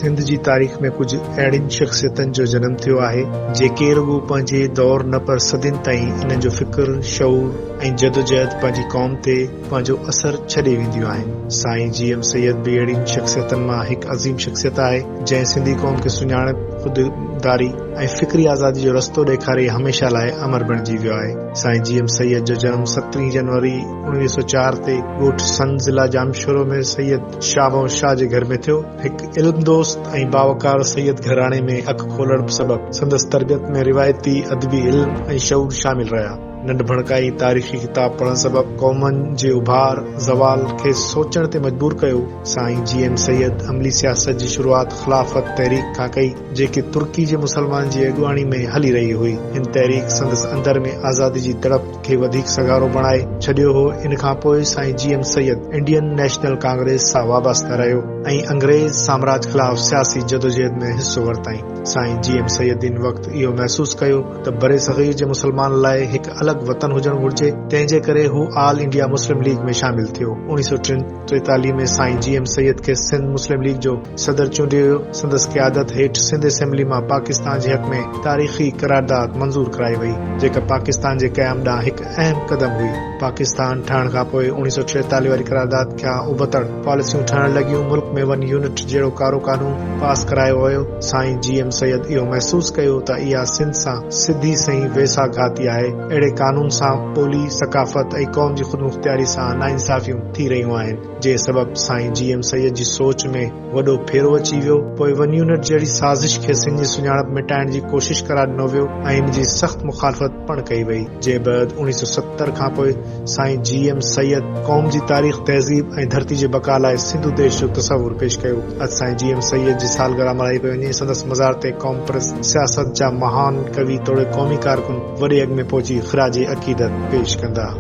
سنڌ جي تاريخ ۾ ڪجهه اهڙين شخصيتن جو جنم ٿيو آهي، جيڪي رڳو پنهنجي دور نه پر صدين تائين انهن جو فڪر، شعور ۽ جدوجهد پنهنجي قوم تي پنهنجو اثر ڇڏي وينديون آهن. سائين جي ايم سيد به اهڙين شخصيتن مان هڪ عظيم شخصيت آهي، جنهن سنڌي قوم کي سڃاڻپ، خودداري ۽ فڪري آزادي جو رستو ڏيکاري هميشه لاء امر بڻجي ويو آهي. سائين جي ايم سيد جو جنم سترهين جنوري 1904 تي ڳوٺ سن ضلع ڄامشورو ۾ سيد شاهه محمد شاهه جي گهر ۾ ٿيو. هڪ علم دوست ۽ باوقار سيد گهراڻي ۾ اک کولڻ سبب سندس تربيت ۾ روايتي ادبي علم ۽ شعور شامل رهيا. ننڍپڻ کان ئي تاريخي ڪتاب پڙهڻ سبب قومن جي اڀار، زوال کيس سوچڻ تي مجبور ڪيو. سائين جي ايم سيد عملي سياست جي شروعات خلافت تحريڪ کان ڪئي، جيڪي ترڪي جي مسلمانن جي اڳواڻي ۾ هلي رهي هئي. هن تحريڪ سندس اندر ۾ آزادي جي تڙپ، کي وڌيڪ سگهارو بڻائي ڇڏيو هو. ان کان پوء سائين G M Syed Indian National Congress سان وابسته رهيو ۽ انگريز سامراج خلاف سياسي جدوجهد ۾ حصو ورتائين. سائين جي ايم سيد ان وقت اهو محسوس ڪيو ته برصغير جي مسلمانن لاء هڪ الڳ وطن هجڻ گهرجي، تنهن جي ڪري هو آل انڊيا مسلم ليگ ۾ شامل ٿيو. 1943 ۾ سائين جي ايم سيد کي سنڌ مسلم ليگ جو صدر چونڊيو ويو. سندس قيادت هيٺ سنڌ اسيمبلي مان پاڪستان جي حق ۾ تاريخي قرارداد منظور ڪرائي وئي، جيڪا پاڪستان جي قيام ڏانهن هڪ اهم قدم هئي. پاڪستان ٺهڻ کان پوء 1946 واري قرارداد کان ابتڙ پاليسيون ٺهڻ لڳيون، ملڪ ۾ ون يونٽ جهڙو ڪارو قانون پاس ڪرايو ويو. سائين جي ايم سيد اهو محسوس ڪيو ته اها سنڌ سان سڌي سنئين ويساهه گهاتي آهي، اهڙي قانون سان ٻولي، ثقافت ۽ قوم جي خودمختياري سان ناانصافيون ٿي رهيون آهن، جنهن سبب سائين جي ايم سيد جي سوچ ۾ وڏو ڦيرو اچي ويو. پوء ون يونٽ جهڙي سازش کي سنڌ جي سڃاڻپ مٽائڻ جي ڪوشش قرار ڏنو ويو ۽ ان جي سخت مخالفت پڻ ڪئي وئي، جنهن بعد 1970 کان پوء سائين جي ايم سيد قوم جي تاريخ، تهذيب ۽ ڌرتي جي بقا لاء سنڌو ديش جو تصور پيش ڪيو. اڄ سائين جي ايم سيد جي سالگرهه ملهائي پئي وڃي. سندس مزار تي قومپرست سياست جا مهان ڪوي توڙي قومي ڪارڪن وڏي اڳ ۾ پهچي خراج عقيدت پيش ڪندا.